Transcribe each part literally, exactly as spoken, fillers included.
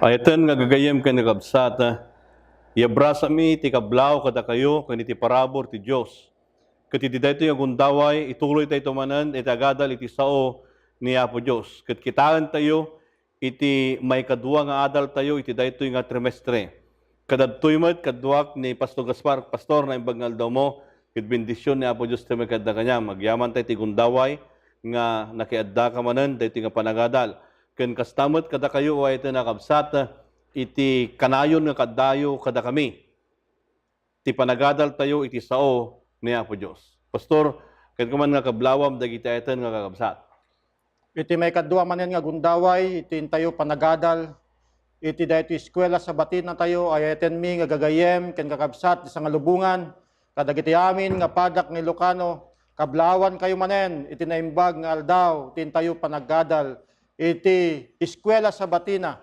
Ayaten nga gagayyem ken kakabsat, iyabrasami ti kablaaw kadakayo ken iti parabur ti Dios. Ket iti daytoy nga gundaway, ituloy tayo manen iti agadal iti sao ni Apo Dios. Ket kitaen tayo iti maikadua nga adal tayo iti daytoy nga trimestre. Kadagitoy met kaduak ni Pastor Gaspar, Pastor, naimbag nga aldawmo, ket bendision ni Apo Dios ti maiadda kaniam. Agyaman tayo ti gundaway nga nakiaddaka manen daytoy nga panagadal. Ken kasta met kadakayo, ayaten nga kakabsat, iti kanayon nga kaaddayo kadakami ti panagadal tayo iti sao ni Apo Dios. Pastor, ket kuman nga kablawam dagiti ayaten nga kakabsat. Iti maikadua manen nga gundaway, iti intayo panagadal, iti daytoy eskuela Sabatina tayo, ayatenmi nga gagayyem ken kakabsat ti sangalubongan, kadagiti amin nga padak nga Ilocano, kablaawankayo manen iti naimbag nga aldaw, iti intayo panagadal, iti eskuela Sabatina.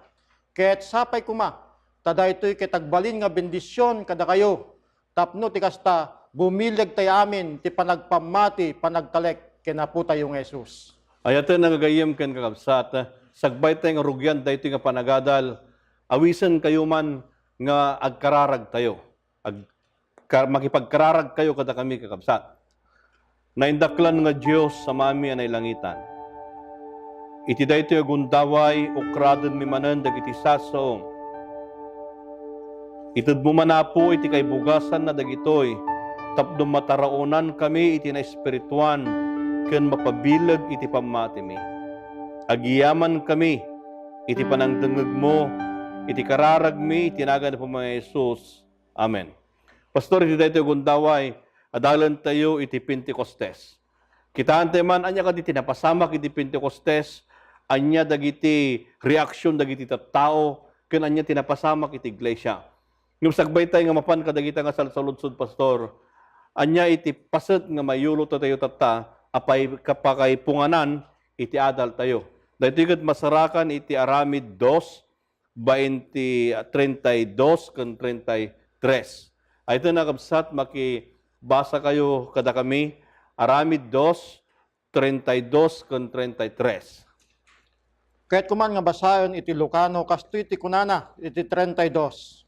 Ket sapay koma, ta daytoy ket agbalin nga bendision kadakayo, tapno ti kasta, bumileg tayo amin ti panagpammati, panagtalek ken Apo tayo nga Jesus. Ayaten nga gagayyem ken kakabsat, sagbay tayo nga rugian daytoy nga panagadal, awisenkayo man nga agkararag tayo. Ag-, ka-, makipagkararag kayo kadakami, kakabsat. Naindaklan nga Dios, Amami a nailangitan. Iti daytoy a gundaway, ukradenmi manen dagiti sasaom. Itedmo man, Apo, iti kaibugasanna dagitoy, tapno mataraonankami iti naespirituan ken mapabileg iti pammatimi. Agyamankami iti panangdengngegmo iti kararagmi iti nagan ni Apo Jesus. Amen. Pastor, iti daytoy gundaway, adalentayo iti Pentecostes. Kitaentayo man, ania kadi ti napasamak iti Pentecostes, ania dagiti reaksyon dagiti tattao, ken ania ti napasamak iti iglesia. Ngem sagbay tayo nga mapan kadagita nga salsaludsod, Pastor, ania iti paset nga maiyulo tayo tatta, apay kapakaipunganan iti adal tayo. Daytoy ket masarakan iti Aramid dos, bainti, ah, treinta y dos ken treinta y tres. Ay, ita nga kabsat, makibasa kayo kadakami, Aramid dos, treinta y dos ken treinta y tres. Kayat ko man nga basaen iti Lucano, kastoy ti kunana iti treinta y dos,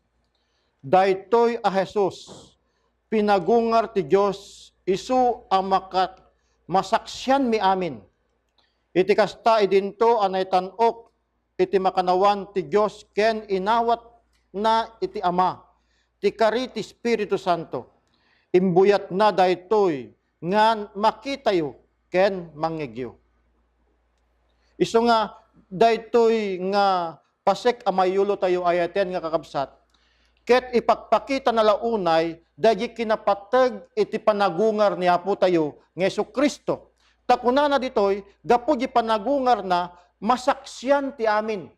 "Daytoy a Jesus, pinagungar ti Dios, isu a makat-, masaksianmi amin. Iti kasta, idinto a naitan-ok iti makannawan ti Dios ken inawatna iti Ama, ti kari ti Espiritu Santo. Imbuyatna daytoy nga makitayo ken mangngegyo." Isu nga daytoy nga pasek a maiyulo tayo, ay-ayaten nga kakabsat, ket ipakpakitana la unay dagiti kinapateg iti panagungar ni Apo tayo nga Jesu-Cristo. Ta kunana ditoy, gapu di panagungarna, masaksian ti amin.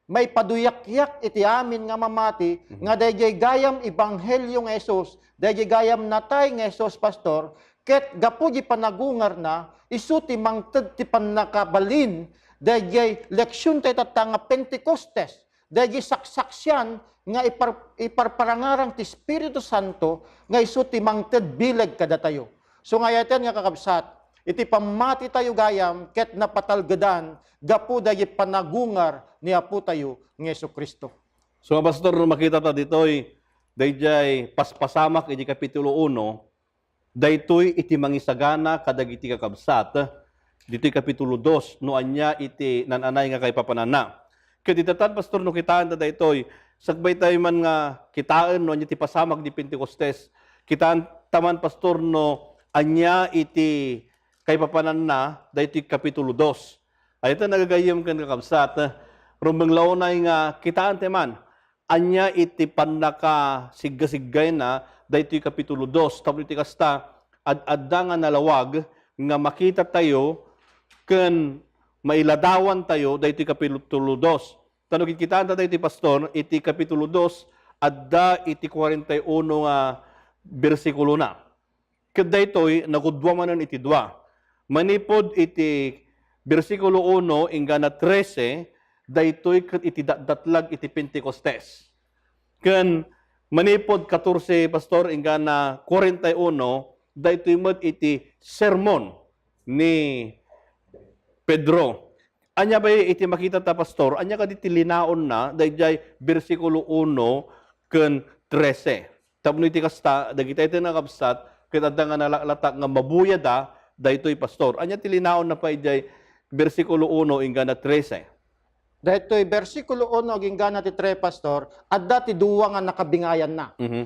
Maipaduyakyak iti amin nga mamati, mhm, nga daydiay gayam ebanghelio nga Jesus, daydiay gayam natay nga Jesus, Pastor, ket gapu di panagungarna, isu ti mangted ti pannakabalin daydiay leksion tayo tatta nga Pentecostes, daydiay saksaksian nga ipar-, iparparangarang ti Espiritu Santo nga isu ti mangted bileg kadatayo. So nga ay-ayaten nga kakabsat, iti pammati tayo gayam ket napatalgedan gapu daydiay panagungar ni Apo tayo nga Jesu-Cristo. So, nga, Pastor, no makita ta ditoy, daydiay paspasamak iti Kapitulo uno, daytoy iti mangisagana kadagiti kakabsat, ditoy Kapitulo dos, no ania iti naan-anay nga kaipapananna. Ket itatan, Pastor, no kitaen ta daytoy, sagbay tayo man nga kitaen no ania ti pasamak di Pentecostes, kitaen ta man, Pastor, no ania iti kaipapananna daytoy Kapitulo dos. Ay, ita nga gagayyem ken kakabsat, rumbeng la unay nga kitaen tayo man, ania iti pannakasiggasiggaina daytoy Kapitulo dos, tapno iti kasta, ad-adda nga nalawag nga makita tayo ken mailadawan tayo daytoy Kapitulo dos. Ta no kitkitaen ta daytoy, Pastor, iti Kapitulo dos, adda iti kuarenta y uno nga bersikulona. Ket daytoy, nagudua manen iti dua. Manipud iti bersikulo uno inggana trese, daytoy ket iti datdatlag iti Pentecostes. Ken manipud katorse, Pastor, inggana kuarenta y uno, daytoy met iti sermon ni Pedro. Ania bay iti makita ta, Pastor? Ania kadi ti linaonna daydiay bersikulo uno ken trese? Tapno iti kasta, dagiti ayten nga kabsat, ket adda nga nalaklatak nga mabuyada daytoy, Pastor. Ania ti linaonna pay idiay bersikulo uno inggana trese? Daytoy bersikulo uno agingga na ti tre, Pastor, adda ti dua nga nakabingayanna. Mhm.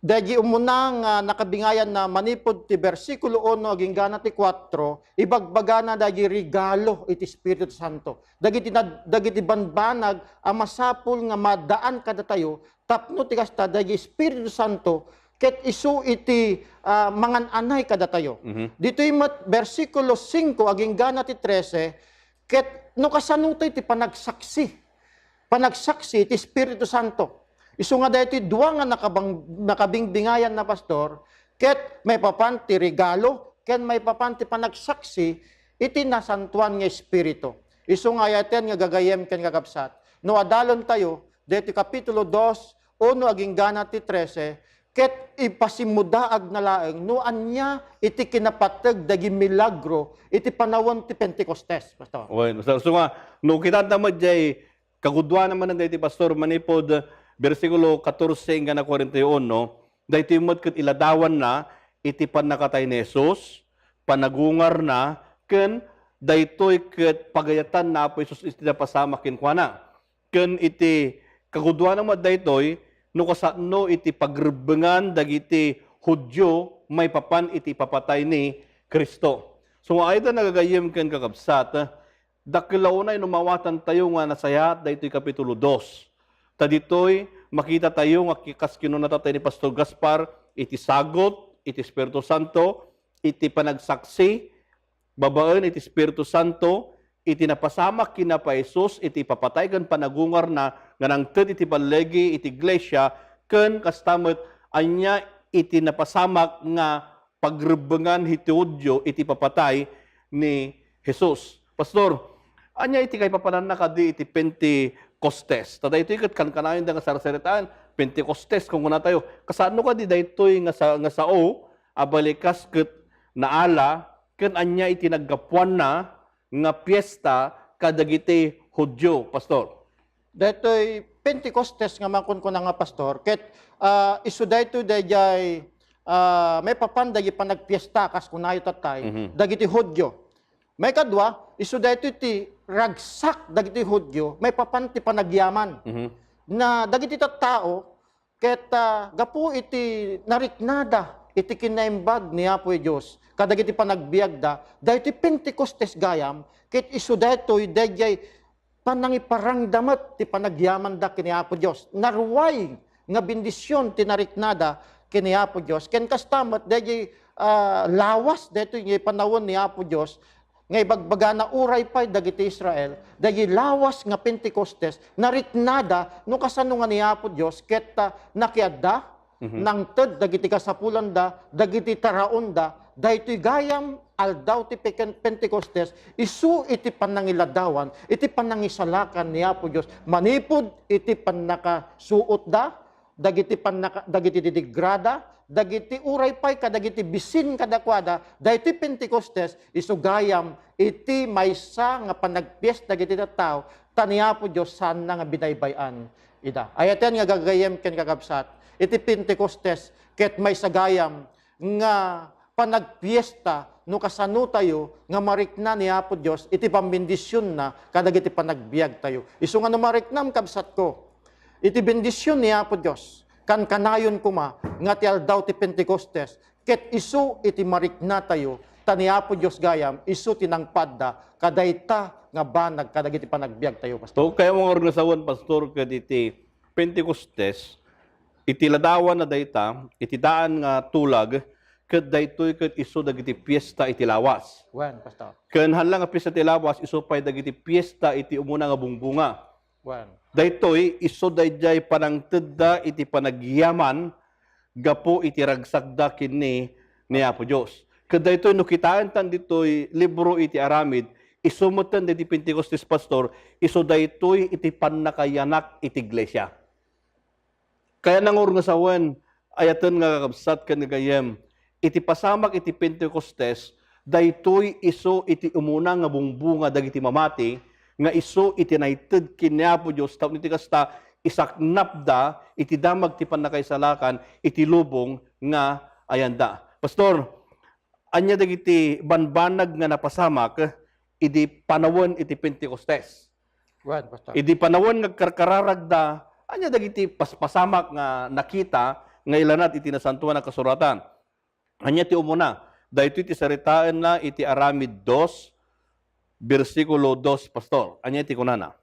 Daydi umuna nga nakabingayanna manipud ti bersikulo uno agingga na ti kuatro, ibagbagana daydi regalo iti Espiritu Santo. Dagiti nad-, dagiti banbanag a masapul nga maddaan kadatayo tapno ti kasta, daydi Espiritu Santo ket isu iti, ah, mangan-anay kadatayo. Mhm. Ditoy met bersikulo singko agingga na ti trese, ket no kasano tayo ti panagsaksi, panagsaksi ti Espiritu Santo. Isu nga daytoy dua nga nakabang-, nakabingbingayan na, Pastor, ket maipapan ti regalo, ken maipapan ti panagsaksi iti Nasantoan nga Espiritu. Isu nga ayaten nga gagayyem ken kakabsat, no adalon tayo, daytoy kapitulo dos, uno agingga na ti trese, ket ipasimmudaagna laeng no ania iti kinapateg dagiti milagro iti panawen ti Pentecostes, Pastor. Wen, so, so nga, no, kita ta met jay kaguduan naman daytoy, Pastor, manipud bersikulo katorse inggana kuarenta y uno, daytoy met ket iladawanna iti pannakatay ni Jesus, panagungarna, ken daytoy ket pagayatanna Apo Jesus iti napasamak kenkuana. Ken iti kaguduanna met daytoy, no kasano iti pagrebbengan dagiti Judio maipapan iti ipapatay ni Cristo. So, nga ayda nga gagayyem ken kakabsat, dakkel a unay no mawatantayo nga nasayaat daytoy kapitulo dos. Ta ditoy, makitatayo nga ki-, kas kinuna tatay ni Pastor Gaspar, iti sagut iti Espiritu Santo, iti panagsaksi babaen iti Espiritu Santo, iti napasamak ken ni Apo Jesus iti ipapatay ken panagungarna nga nangted iti balligi iti iglesia, ken kasta met ania iti napasamak nga pagrebbengan iti Judio iti ipapatay ni Jesus. Pastor, ania iti kaipapananna kadi iti Pentecostes? Ta daytoy ket kankanayonda nga sarsaritaen, Pentecostes, kunkunatayo. Kasano kadi daytoy nga sa-, nga sao a balikas ket naala, ken ania iti naggapuanna nga piesta kadagiti Judio, Pastor? Daytoy Pentecostes nga makunkuna nga, Pastor, ket, ah, isu daytoy daydiay, ah, maipapan dagiti panagpiesta, kas kunayo tatay, Mhm. dagiti Judio. Maikadua, isu daytoy ti ragsak dagiti Judio maipapan ti panagyaman. Mhm. Na dagiti tattao, ket, ah, gapu iti nariknada iti kinaimbag ni Apo Dios kadagiti panagbiagda, daytoy Pentecostes gayam, ket isu daytoy daydiay panangiparangda met ti panagyamanda ken ni Apo Dios. Naruay nga bendision ti nariknada ken ni Apo Dios. Ken kasta met, daydiay, ah, lawas daytoy nga ipanawen ni Apo Dios, nga ibagbagana uray pay dagiti Israel, daydiay lawas nga Pentecostes, nariknada no kasano nga ni Apo Dios ket, ah, nakiadda, Mhm. nangted dagiti kasapulanda, dagiti taraonda, daytoy gayam aldaw ti peken-, Pentecostes, isu iti panangiladawan, iti panangisalakan ni Apo Dios, manipud iti pannakasuotda, dagiti pannaka-, dagiti didigrada, dagiti uray pay kadagiti bisin kadakuada, daytoy Pentecostes, isu gayam iti maysa nga panagpiesta dagiti tattao, ta ni Apo Dios saanna nga binaybay-an ida. Ayaten nga gagayyem ken kakabsat, iti Pentecostes, ket maysa gayam nga panagpiesta no kasano tayo nga marikna ni Apo Dios iti pambendisionna kadagiti panagbiag tayo. Isu nga no mariknam, kabsatko, iti bendision ni Apo Dios, kankanayon koma nga ti aldaw ti Pentecostes, ket isu iti marikna tayo, ta ni Apo Dios gayam, isu ti nangpadda kadayta nga banag kadagiti panagbiag tayo, Pastor. To, kaya mo nga organisawan, Pastor, kaditi Pentecostes, iti ladawan na dayta, iti daan nga tulag, ket daytoy ket isu dagiti piesta iti lawas. Wen, Pastor. Ken hala nga piesta iti lawas, isu pay dagiti piesta iti umuna nga bungbunga. Wen. Daytoy, isu daydiay panangtedda iti panagyaman gapu iti ragsakda ken ni, ni Apo Dios. Ket daytoy, no kitaen tan ditoy libro iti aramid, isu metten daydi Pentecostes, Pastor, isu daytoy iti pannakayanak iti iglesia. Kaya nangur nga sawen, ayaten nga kakabsat ken gagayyem, iti pasamak iti Pentecostes, daytoy isu iti umuna nga bungbunga dagiti mamati, nga isu iti naited ken ni Apo Dios, tapno iti kasta, isaknapda iti damag ti pannakaisalakan iti lubong nga ayanda. Pastor, ania dagiti banbanag nga napasamak idi panawen iti Pentecostes? Wen, Pastor. Idi panawen nga agkarkararagda, ania dagiti paspasamak nga nakita nga ilanad iti Nasantoan a Kasuratan? Ania ti umuna? Daytoy ti saritaenna iti Aramid dos, bersikulo dos, Pastor. Ania ti kunana?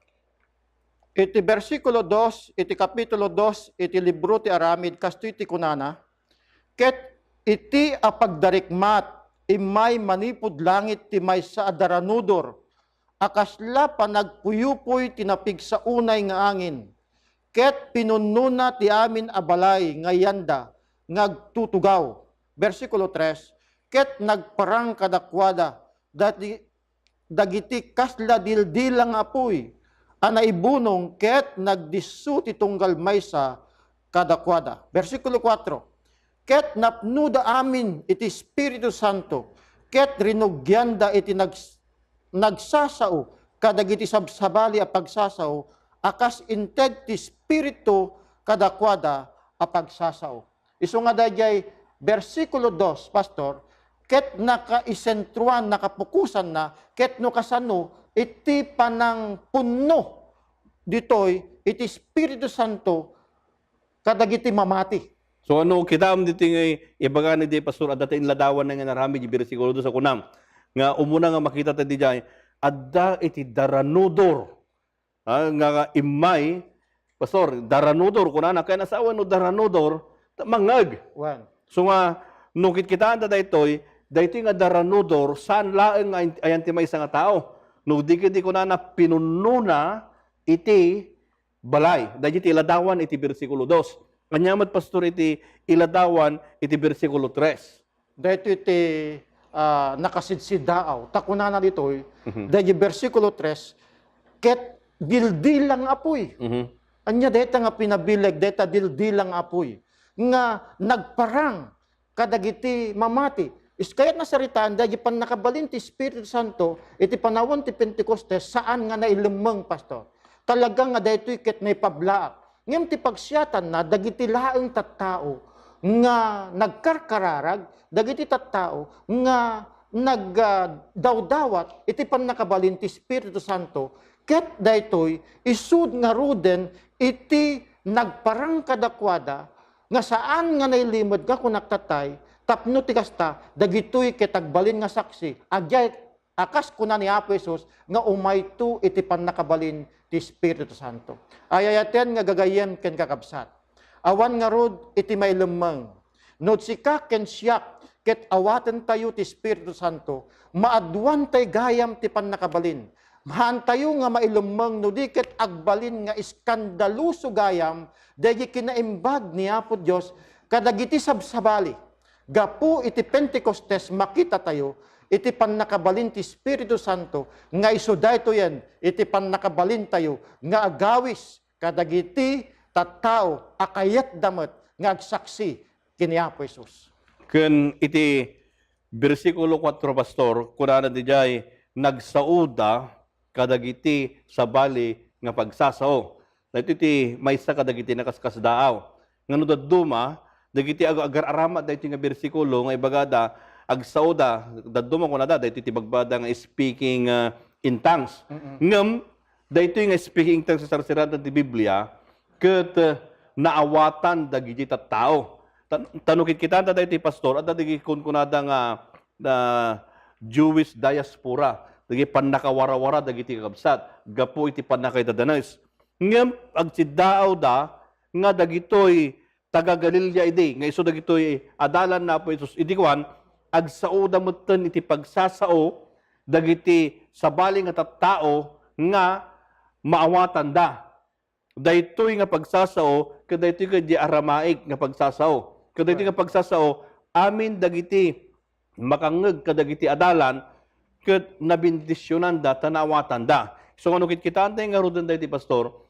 Iti bersikulo dos, iti kapitulo dos, iti libro ti Aramid, kastoy ti kunana, "Ket iti a pagdarikmat, immay manipud langit ti maysa a daranudor, a kasla panagpuyupoy ti napigsa unay nga angin, ket pinunnona ti amin a balay nga yanda nga agtutugaw." Bersikulo tres, "Ket nagparang kadakuada dati, dagiti kasla dildila nga apuy a naibunong ket nagdisso ti tunggal maysa kadakuada." Bersikulo kuatro, "Ket napnoda amin iti Espiritu Santo, ket rinugianda iti nags-, nagsasao kadagiti sabsabali a pagsasao a kas inted ti Espiritu kadakuada a pagsasao." Isu nga daydiay bersikulo dos, Pastor, ket nakaisentroan, nakapukosanna, ket no kasano iti panangpunno ditoy iti Espiritu Santo kadagiti mamati. So, ano, kitaem ditoy nga ibagana diay, Pastor, adda ti inladawanna nga inaramid, di bersikulo dos a kunam, nga umuna nga makita ta diay, adda iti daranudor. Ah, nga, nga immay, Pastor, daranudor, kunana, kayat a sawen no daranudor, ta-, mangngeg. Wen. So nga, no kitkitaen ta daytoy, daytoy nga daranudor, saan laeng nga ayan-, ayan ti maysa nga tao. No di ket di kunana, pinunnona iti balay. Daytoy ti iladawan iti bersikulo dos. Ania met, Pastor, iti iladawan iti bersikulo tres? Daytoy ti, ah, nakasidsidaaw. Ta kunana ditoy, Mhm. daydi bersikulo tres, "Ket dildila nga apuy." Mhm. Ania dayta nga pinabileg, dayta dildila nga apuy, nga nagparang kadagiti mamati. Is kayat nasaritaan, daydi pannakabalin ti Espiritu Santo, iti panawen ti Pentecostes, saan nga nailemmeng, Pastor. Talaga nga daytoy ket naipablaak. Ngem ti pagsiatanna, dagiti laeng tattao nga nagkarkararag, dagiti tattao nga nag-, ah, dawdawat iti pannakabalin ti Espiritu Santo, ket daytoy isud ngaruden iti nagparang kadakuada nga saan nga nailimed nga kunak tatay, tapno ti kasta, dagitoy ket agbalin nga saksi, agyat a kas kuna ni Apo Jesus nga umayto iti pannakabalin ti Espiritu Santo. Ay-ayaten nga gagayyem ken kakabsat, awan ngarud iti mailemmeng. No sika ken siak ket awatentayo ti Espiritu Santo, maaduantay gayam ti pannakabalin. Maantayo nga mailemmeng no di ket agbalin nga eskandaloso gayam daydi kinaimbag ni Apo Dios kadagiti sabsabali. Gapu iti Pentecostes, makitatayo iti pannakabalin ti Espiritu Santo nga isu daytoyen iti pannakabalintayo nga agawis kadagiti tattao a kayatda met nga agsaksi ken ni Apo Jesus. Ken iti bersikulo kuatro, Pastor, kunana didiay, "Nagsaoda kadagiti sabali nga pagsasao." Daytoy ti maysa kadagiti nakaskasdaaw. Nga no dadduma, dagiti ag-, agar-aramat daytoy nga bersikulo nga ibagada, agsaoda, dadduma kunada, daytoy ti bagbada nga speaking, ah, in tongues. Mm-mm. Ngem, daytoy nga speaking in tongues nga sarsarita ti Biblia, ket, ah, naawatan dagiti tattao. Tan-, ta no kitkitaenta daytoy, Pastor, adda dagiti kunkunada nga, ah, Jewish diaspora, dagiti pannakawarawara dagiti kakabsat, gapu iti pannakaidadanes. Ngem agsiddaawda nga dagitoy taga-Galilea idi, nga isu dagitoy adalan ni Apo Jesus idi kuan, agsaoda metten iti pagsasao dagiti sabali nga tattao nga maawatanda. Daytoy nga pagsasao, ket daytoy ket di Aramaic nga pagsasao. Ket daytoy nga pagsasao, amin dagiti makangngeg kadagiti adalan, ket nabendisionanda ta naawatanda. So, nga no kitkitaentayo ngaruden daytoy, Pastor,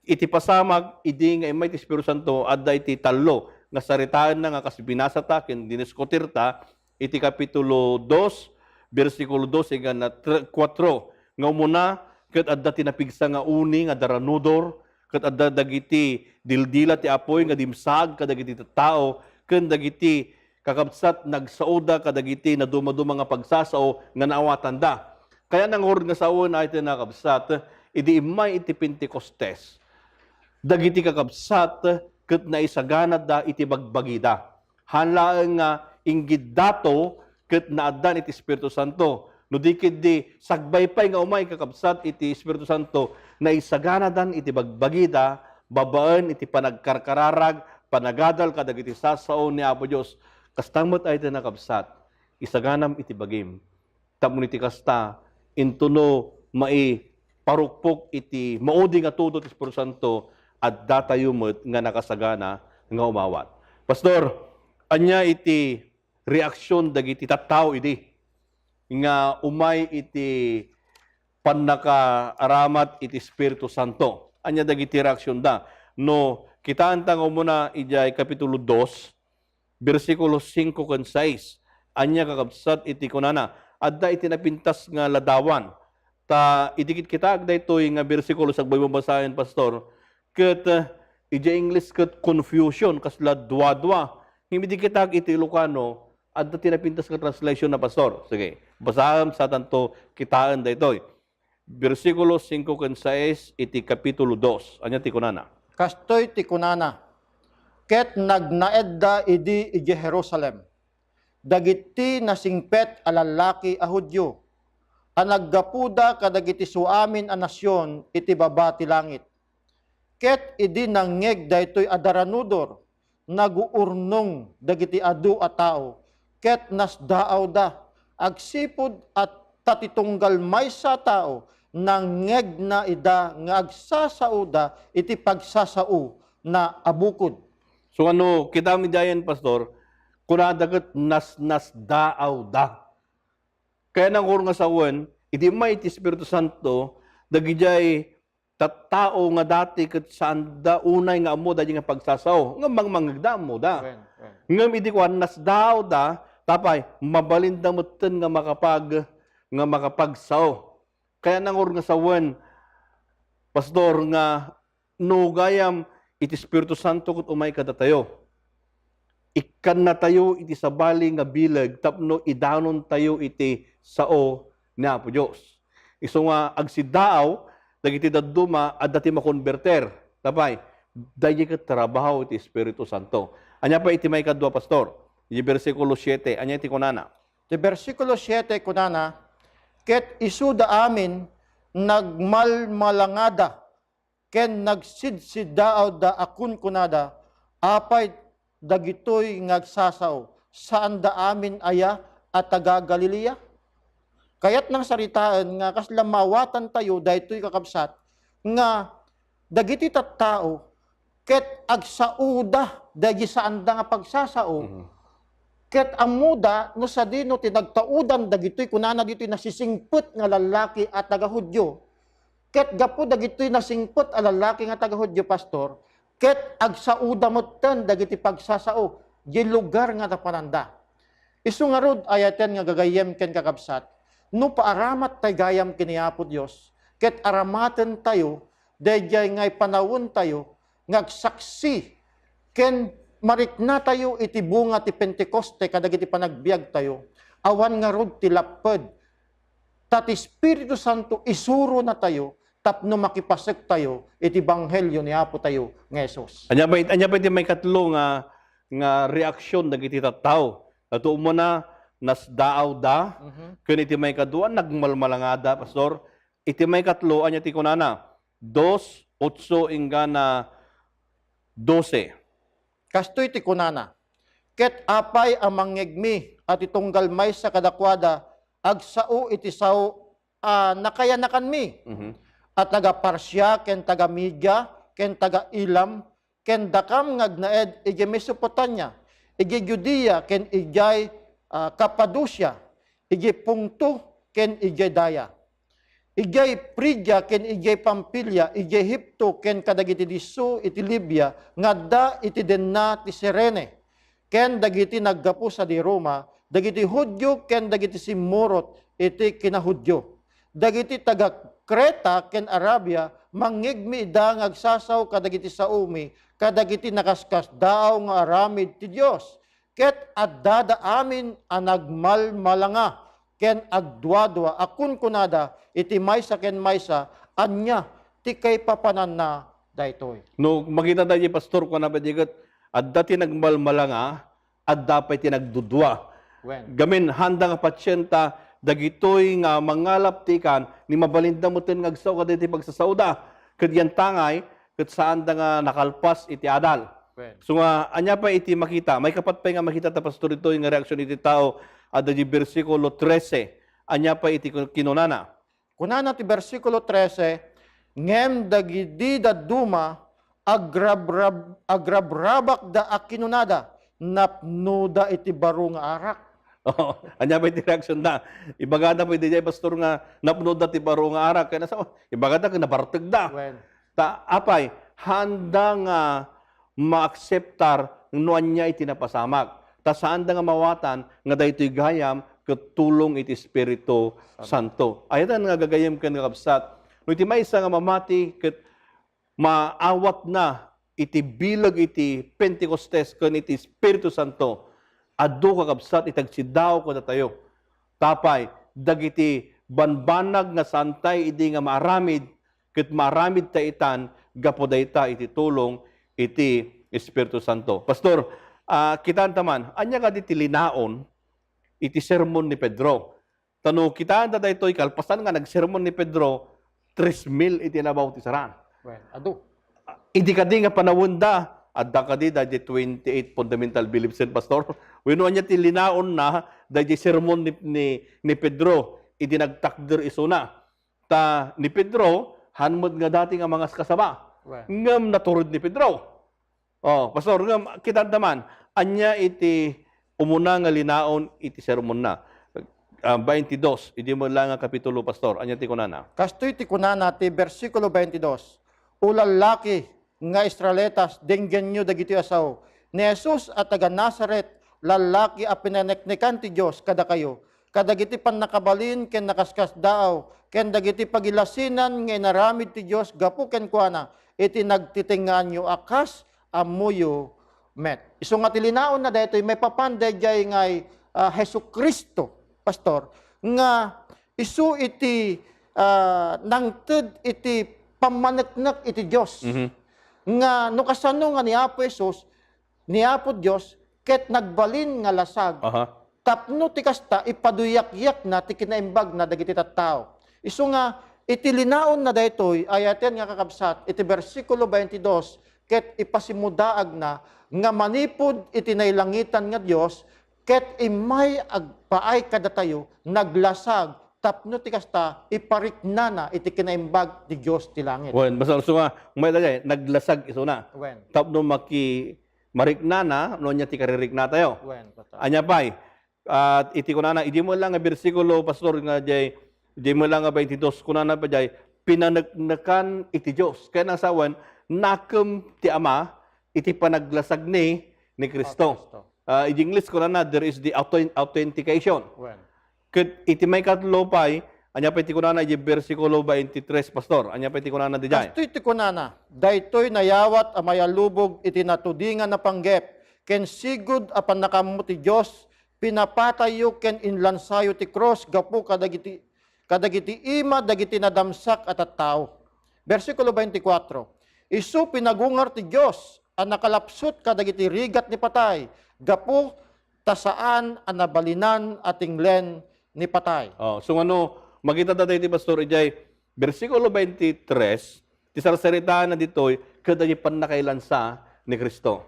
iti pasamak, idi nga immay ti Espiritu Santo, adda iti tallo nga saritaenna nga kas binasata ken diniskutirta iti Kapitulo dos, bersikulo dos, igan na tre-, kuatro, nga umuna, ket adda ti napigsa nga uni nga daranudor, ket adda dagiti dildila ti apuy nga dimsaag kadagiti tattao, ken dagiti kakabsat nagsaoda kadagiti nadumaduma nga pagsasao nga naawatanda. Kayat nga ngarud nga sawen, ay ti nakabsat, idi immay iti Pentecostes, dagiti kakabsat ket naisaganada iti bagbagida. Haan laeng nga inggiddato ket naaddan iti Espiritu Santo. No di ketdi, sagbay pay nga umay kakabsat iti Espiritu Santo, naisaganadan iti bagbagida babaen iti panagkarkararag, panagadal kadagiti sasao ni Apo Dios. Kasta met ay ti nakabsat, isaganam iti bagim. Tapno iti kasta, intono maiparukpok iti maudi nga tudo ti Espiritu Santo, adda tayo met nga nakasagana nga umawat. Pastor, ania iti reaksyon dagiti tattao idi nga umay iti pannakaaramat iti Espiritu Santo? Ania dagiti reaksyonda? No, kitaenta nga umuna idiay Kapitulo dos, bersikulo singko ken sais. Ania kakabsat iti kunana? Adda iti napintas nga ladawan. Ta idi kitkitaek daytoy nga bersikulo, sagbay mo basaen, Pastor, ket, eh, idiay English ket confusion, kasla duadua. Ngem idi kitaek iti Ilocano, adda ti napintas nga translation na, Pastor. Sige, basaem, satanto kitaen daytoy. Bersikulo singko ken sais iti Kapitulo dos. Ania ti kunana? Kastoy ti kunana, "Ket nagnaedda idi idiay Jerusalem dagiti nasingpet a lallaki a Judio a naggapuda kadagiti suamin a nasion iti baba ti langit." Ket idi nangngeg daytoy a daranudor, naguurnong dagiti adu a tao, ket nasdaawda, agsipud a ta ti tunggal maysa a tao nangngegna ida nga agsasaoda iti pagsasaona a bukod. So, ano, kita mi diayen, Pastor, kunada ket nasnasdaawda. Kayat nga ngarud nga sawen, idi immay ti Espiritu Santo, dagidiay tattao nga dati ket saanda unay nga ammo daydiay nga pagsasao, ngem mangmangngegda ammoda. Wen, wen. Ngem idi kuan, nasdaawda, tapay, mabalinda metten nga makapag-, nga makapagsao. Kayat nga ngarud nga sawen, Pastor, nga no gayam iti Espiritu Santo ket umay kadatayo, ikkannatayo iti sabali nga bileg tapno idanontayo iti sao ni Apo Dios. Isu nga agsiddaaw dagiti dadduma, adda ti makonbertir. Tapay, daydiay ket trabaho iti Espiritu Santo. Ania pay iti maikadua, Pastor? Iti bersikulo siete, ania iti kunana? Ti bersikulo siete kunana, "Ket isuda amin nagmalmalangada ken nagsidsiddaawda a kunkunada, 'Apay dagitoy nga agsasao? Saanda amin aya a taga-Galilea?'" Kayat nga saritaen nga kasla maawatantayo daytoy, kakabsat, nga dagiti tattao ket agsaoda daydi saanda nga pagsasao, mhm, ket ammoda no sadino ti nagtaudan dagitoy, kunana ditoy nasisingpet nga lallaki a taga-Judio. Ket gapu dagitoy nasingpet a lallaki nga taga-Judio, Pastor, ket agsaoda metten dagiti pagsasao diay lugar nga napananda. Isu ngarud, ayaten nga gagayyem ken kakabsat, no paaramat tay gayam ken ni Apo Dios, ket aramatentayo daydiay nga ipanawentayo nga agsaksi ken mariknatayo iti bunga ti Pentecoste kadagiti panagbiagtayo, awan ngarud ti lapped, ta ti Espiritu Santo isuronatayo tapno makipasektayo iti ebanghelio ni Apotayo nga Jesus. Ania pay, ania pay ti maikatlo nga, nga reaksyon dagiti tattao? Adu, umuna, nasdaawda, mhm, ken iti maikadua, nagmalmalangada, Pastor. Iti maikatlo, ania ti kunana? Dos, otso inggana dose. Kastoy ti kunana, "Ket apay a mangngegmi a ti tunggal maysa kadakuada agsao iti sao a nakayanakanmi, mhm, a taga-Partia ken taga-Media ken taga-Elam, ken dakam nga agnaed idiay Mesopotamia, idiay Judea ken idiay, ah, Cappadocia, idiay Ponto ken idiay daya, idiay Frigia ken idiay Pamfilia, idiay Egipto ken kadagiti disso iti Libia nga adda iti denna ti Cirene, ken dagiti naggapu sadi Roma, dagiti Judio ken dagiti simmurot iti kinajudio, dagiti taga-, Creta ken Arabia, mangngegmi ida nga agsasao kadagiti saomi, kadagiti nakaskasdaaw nga aramid ti Dios. Ket addada amin a nagmalmalanga ken agduadua a kunkunada iti maysa ken maysa, "Ania ti kaipapananna daytoy?" No, makita tayo, Pastor, kuana pay di ket, adda ti nagmalmalanga, adda pay ti nagdudua. Wen. Gamin, handa nga patienta, dagitoy nga mangalap ti ikan, ni mabalinda metten nga agsao kadagiti pagsasaoda. Ket yan tangay, ket saanda nga nakalpas iti adal. Wen. So nga, ania pay iti makita? May kapat pay nga makita ta, Pastor, itoy nga reaksyon iti tao, adda di bersikulo trese. Ania pay iti kun-, kinunana? Kunana ti bersikulo trese, "Ngem dagidi dadduma, agrabrab-, agrabrabakda a kinunada, 'Napnoda iti baro nga arak.'" Oo. Ania pay ti reaksyon da? Ibagada pay diay, Pastor, nga napnoda ti baro nga arak. Kaya nasa, ibagada nga nabartegda. Wen. Ta, apay, handa nga maakseptar no ania iti napasamak. Ta saanda nga mawatan nga daytoy gayam ket tulong iti Espiritu Santo. Ayatan nga gagayyem ken kakabsat, no iti maysa nga mamati ket maawatna iti bileg iti Pentecostes ken iti Espiritu Santo, adu, kakabsat, iti agsiddaw kadatayo. Tapay, dagiti banbanag nga saantay idi nga maaramid, ket maaramid ta itan gapu dayta iti tulong iti Espiritu Santo. Pastor, ah, kitaan ta man, ania kadi ti linaon iti sermon ni Pedro? Ta no kitaan ta daytoy, kalpasan nga nagsermon ni Pedro, tres mil iti nabautisar. Well, adu. Idi kadi nga panawenda, adda kadi daydi twenty-eight fundamental beliefs, Pastor? Wenno ania ti linaonna daydi sermon ni, ni, ni Pedro idi nagtakder isuna? Ta ni Pedro, han met nga dati nga mangaskasaba. Well. Ngem natured ni Pedro. Oh, Pastor, ngem kitaan ta man, ania iti umuna nga linaon iti sermonna? Ah, twenty-dos, idi met la nga kapitulo, Pastor. Ania ti kunana? Kastoy ti kunana ti bersikulo twenty-dos, "O lallaki nga Israelitas, denggenyo dagitoy a sao. Ni Jesus a taga Nazaret, lallaki a pinaneknekan ti Dios kadakayo, kadagiti pannakabalin ken nakaskasdaaw, ken dagiti pagilasinan nga inaramid ti Dios gapu kenkuana iti nagtitengngaanyo a kas ammoyo met." Isu nga ti linaonna daytoy maipapan daydiay ngay, ah, Jesu-Cristo, Pastor, nga isu iti, ah, nangted iti pammaneknek iti Dios. Mhm. Nga no kasano nga ni Apo Jesus, ni Apo Dios ket nagbalin nga lasag. Aha. Tapno ti kasta, ipaduyakyakna ti kinaimbagna dagiti tattao. Isu nga, iti linaonna daytoy, ayaten nga kakabsat, iti bersikulo twenty-dos, ket ipasimudaagna nga manipud iti nailangitan nga Dios, ket immay agpaay kadatayo, naglasag, tapno ti kasta, ipariknana iti kinaimbag ti Dios ti langit. Wen, basta isu nga, umay daydiay, naglasag isuna. Wen. Tapno maki-, mariknana, no ania ti kaririknatayo. Wen, totoo. Ania pay, at iti kunana, idi met la nga bersikulo, Pastor, nga diay, idi met la nga twenty-dos, kunana pay diay, "Pinaneknekan iti Dios." Kayatna a sawen, nakem ti Ama iti panaglasag ni, ni Cristo. Ah, Cristo. Ah, iti English, kunana, "There is the authen-, authentication." Wen. Ket iti maikatlo pay, ania pay ti kunana iti bersikulo twenty-tres, Pastor? Ania pay ti kunana diay? Kastoy ti kunana, "Daytoy nayawat a mayalubog iti natudingan a panggep ken sigud a pannakaammo ti Dios, pinapatayyo ken inlansayo ti krus gapu kadagiti, kadagiti ima dagiti nadamsak a tattao." Bersikulo twenty-four, "Isu pinagungar ti Dios a nakalapsut kadagiti rigat ni patay, gapu ta saan a nabalinan a tinglen ni patay." Oh, so, ano, makita ta daytoy, Pastor, idiay bersikulo twenty-three, ti sarsaritaanna ditoy, ket iti pannakailansa ni Cristo.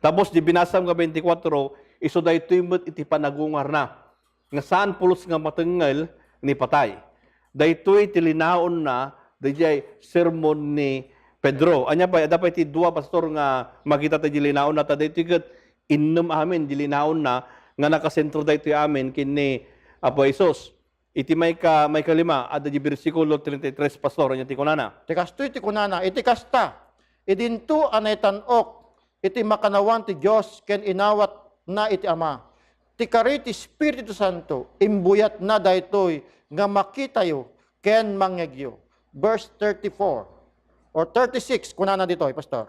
Tapos, di binasam nga twenty-four, isu daytoy met iti panagungarna, nga saan pulos nga matengngel ni patay. Daytoy ti linaonna, daydiay sermon ni Pedro. Ania pay, adda pay ti dua, Pastor, nga makita ta di linaonna, ta daytoy ket innem amin di linaonna nga nakasentro daytoy amin ken ni Apo Jesus. Iti maika-, maikalima, adda di bersikulo treinta y tres, Pastor, ania ti kunana? Ti kastoy ti kunana, iti kasta, idinto a naitan-ok iti makannawan ti Dios ken inawatna iti Ama. Ti kari ti Espiritu Santo, imbuyatna daytoy nga makitayo ken mangngegyo. verse thirty-four or thirty-six, kunana ditoy, Pastor.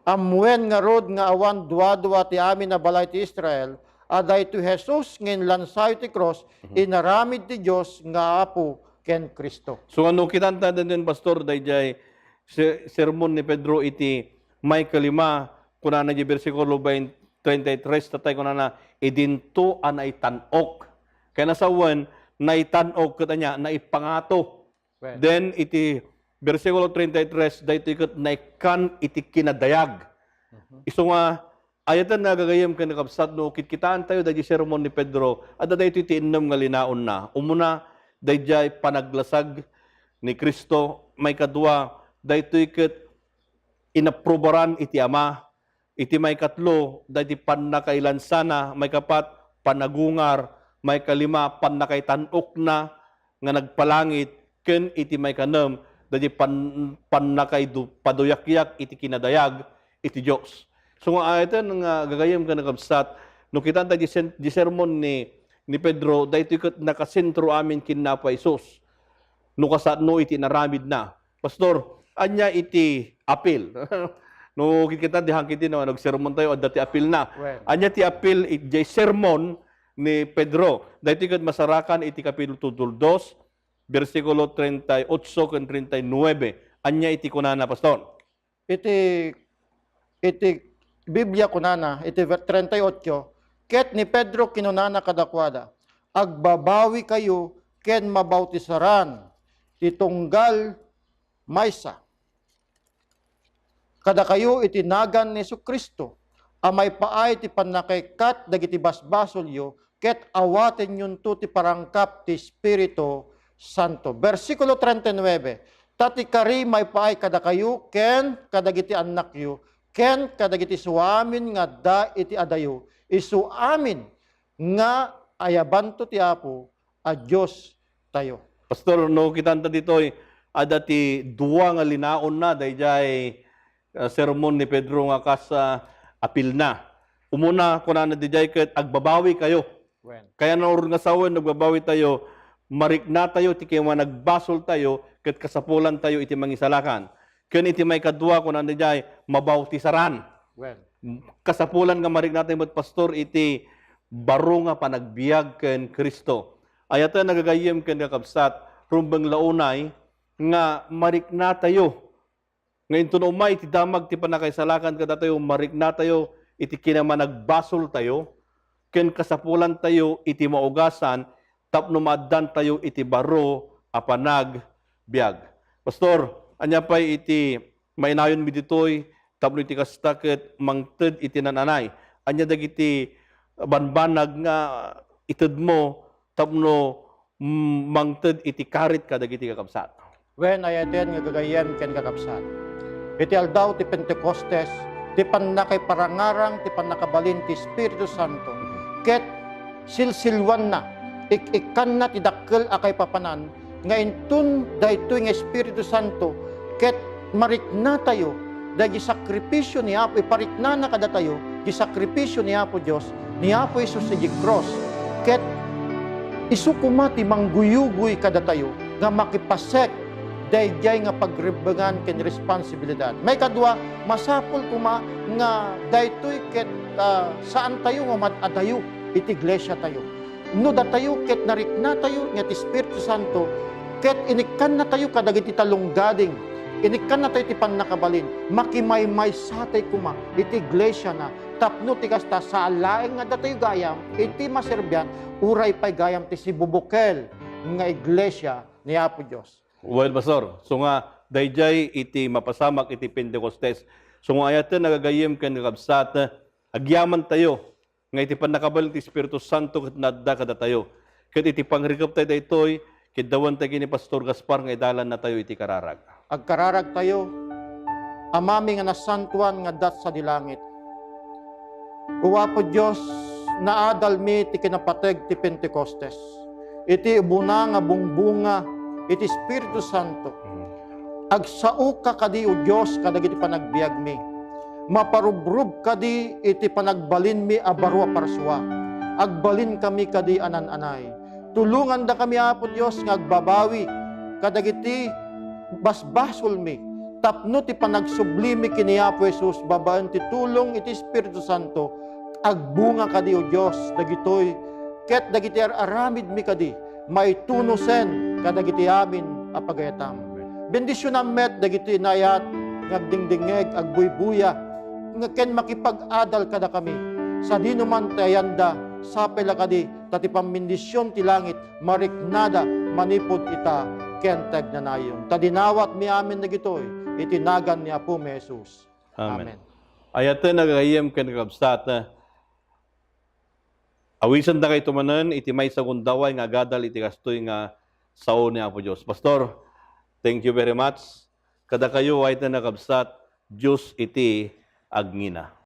Ammuen ngarud nga awan duadua ti amin a balay ti Israel, a daytoy Jesus nga inlansayo ti krus, Mhm. inaramid ti Dios nga Apo ken Cristo. So, ano, kitanta daytoy, Pastor, dayjay se-, sermon ni Pedro iti maikalima, kunana di bersikulo bain-, treinta y tres, tatay kunana, "Idinto a naitan-ok." Kaya nasawen, naitan-ok ket ania, naipangato. Well. Then, iti bersikulo treinta y tres, daytoy ket naikkan iti kinadayag. Mhm. Isu nga, ayaten nga gagayyem ken kakabsat, no kitkitaentayo daydi sermon ni Pedro, adda daytoy ti innem nga linaonna. Umuna, daydiay panaglasag ni Cristo. Maikadua, daytoy ket inaprubaran iti Ama. Iti maikatlo, daydi pannakailansana. Maikapat, panagungar. Maikalima, pannakaitan-okna nga nagpalangit. Ken iti maikanem, daydi pan-, pannakaidu-, paduyakyak iti kinadayag iti Dios. So, nga ayaten nga gagayyem ken kakabsat, no kitanta di sen-, di sermon ni, ni Pedro, daytoy ket nakasentro amin ken ni Apo Jesus. No kasano iti inaramidna. Pastor, ania iti apil? No, kita di hangkit no, nagsermon tayo, adda ti apil na. Well. Ania ti apil, iti sermon ni Pedro? Daytoy ket masarakan iti kapitulo dos, bersikulo treinta y ocho ken treinta y nueve. Ania iti kunana, Pastor? Iti, iti Biblia kunana, iti ver-, treinta y ocho, ket ni Pedro kinunana kadakuada, "Agbabawikayo ken mabautisaran ti tunggal maysa kadakayo iti nagan ni Jesu-Cristo a maipaay ti pannakaikkat dagiti basbasolyo ket awatenyonto ti parangkap ti Espiritu Santo." Bersikulo treinta y nueve, "Ta ti kari maipaay kadakayo ken kadagiti annakyo ken kadagiti isuamin nga adda iti adayo, isuamin nga ayabanto ti Apo a Dios tayo." Pastor, no kitanta ditoy, adda ti dua nga linaonna daydiay, ah, sermon ni Pedro nga kas, ah, apilna. Umuna, kunana daydiay ket, "Agbabawikayo." Wen. Kaya naurod nga sawen, agbabawitayo, mariknatayo ti kimanagbasoltayo, ket kasapulantayo iti mangisalakan. Ken iti maikadua, kunana daydiay, mabautisaran. Wen. Kasapulan nga mariknatayo met, Pastor, iti baro nga panagbiag ken Cristo. Ayaten nga gagayyem ken kakabsat, rumbeng la unay nga mariknatayo nga inton umay ti damag ti pannakaisalakan kadatayo, mariknatayo iti kinamanagbasoltayo ken kasapulantayo iti maugasan tapno maaddantayo iti baro a panagbiag. Pastor, ania pay iti mainayonmi ditoy tapno iti kasta ket mangted iti naan-anay? Ania dagiti banbanag nga itedmo tapno, mm, mangted iti karit kadagiti kakabsat? Wen, ayaten nga gagayyem ken kakabsat. Iti aldaw ti Pentecostes, ti pannakaiparangarang ti pannakabalin ti Espiritu Santo, ket silsilwanna, ik-ikkanna ti dakkel a kaipapanan nga inton daytoy nga Espiritu Santo ket mariknatayo dagiti sakripisio ni Apo, ipariknana kadatayo ti sakripisio ni Apo Dios, ni Apo Jesus idiay krus, ket isu koma ti mangguyugoy kadatayo nga makipasek daydiay nga pagrebbengan ken responsibilidad. Maikadua, masapul koma nga daytoy ket, ah, saantayo nga mad-adayo iti iglesiatayo. No datayo ket nariknatayo nga ti Espiritu Santo, ket inikkannatayo kadagiti talonggading, inikkannatayo ti pannakabalin, makimaymaysatay koma iti iglesiana, tapno ti kasta, saan laeng nga datayo gayam iti maserbian, uray pay gayam ti sibubukel nga iglesia ni Apo Dios. Well, Pastor, so nga, daydiay iti mapasamak iti Pentecostes. So nga, ayaten nga gagayyem ken kakabsat, agyamantayo nga iti pannakabalin ti Espiritu Santo ket naadda kadatayo. Ket iti pangrikeptayo daytoy, kiddawentayo ken ni Pastor Gaspar nga idalannatayo iti kararag. Agkararagtayo. Amami nga nasantoan nga adda sadi langit. O Apo Dios, naadalmi ti kinapateg ti Pentecostes. Iti umuna nga bungbunga iti Espiritu Santo. Agsaoka kadi, O Dios, kadagiti panagbiagmi. Maparubrob kadi iti panagbalinmi a baro a parsua. Agbalinkami kadi a naan-anay. Tulongandakami, Apo Dios, nga agbabawi kadagiti basbasolmi tapno ti panagsublimi ken ni Apo Jesus babaen ti tulong iti Espiritu Santo, agbunga kadi, O Dios, dagitoy, ket dagiti ar-aramidmi kadi, maitunosen kadagiti amin a pagayatam. Bendisionam met dagiti naayat nga agdingdingngeg, agbuybuya, nga ken makipag-adal kadakami. Sadino man ti ayanda, sapay la kadi ta ti pammendision ti langit mariknada manipud ita ken ti agnanayon. Ta dinawatmi amin dagitoy iti nagan ni Apomi Jesus. Amen. Amen. Ayaten a gagayyem ken kakabsat, awisantakayto manen iti maysa a gundaway nga agadal iti kastoy nga sao ni Apo Dios. Pastor, thank you very much. Kadakayo, ayaten a kakabsat, Dios iti agngina.